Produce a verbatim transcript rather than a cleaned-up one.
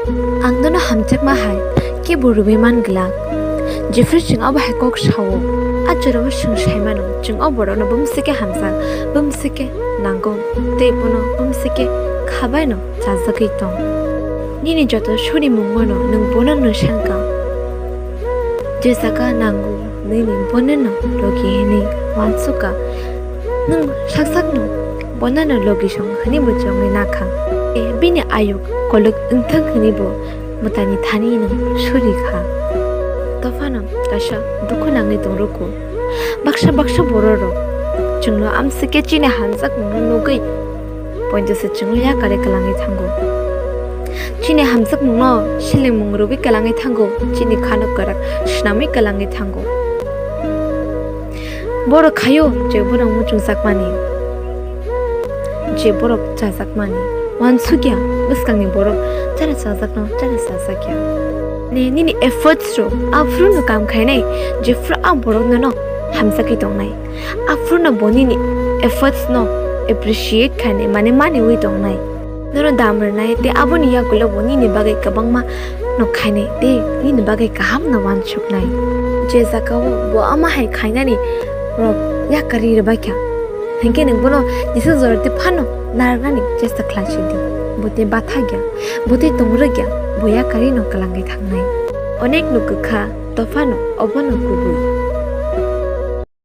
Ang nono hamjakma hai kebo rwui man glak. Jephru chwng abo hai kok sao, a jorao chwng sai mano, chwng o borokno bumsike hamjak, bumsike nango, tei bono bumsike khabaino chajagwi tong. Nini joto surimungono nwng bono nwng sankha. Je jaga nango, nini bonono logi hwnwi uansukha. Nwng saksakno bonono logi song hwnwi bo chongwi nakha. E, bini ayuk kolok wngthang hwnwi bo mwtaini thani nwng suri kha. Dophano kaisa dukhu nangwi tong rwkho. Baksa baksa bororok chwngno amsike chini hamjakmungno nugwi poito se chwngno yakarwi kwlangwi thango. Chini hamjakmungno silingmung rwgwi kwlangwi thango, chini khano kwrak swnamwi kwlangwi thango. Borok khaio je borok muchungjakmani, je borok chajakmani. Uansukya bwskangni borok chara chajakno chara chajakya. Ne nini efforts rok aphuru no kam khainai, jephuru a borok nono hamjagwi tongnai. Aphuru no bo nini efforts no appreciate khainai, mane maniwi tongnai. Nono dam rwnai tei aboni yagulo bo nini bagwi kwbangma no khainai tei nini bagwi kaham no uansuknai. Je jagao bo ama hai khainani rok yakarwi rwbaikha, hinkhe nwng bono jesa joroti phano narwknani chesta khlai sidi. Bo tei bathakya, bo tei tongrwkya, bo yakarwi no kwlangwi thangnai. Onek no kwkha, dophano obono kubui.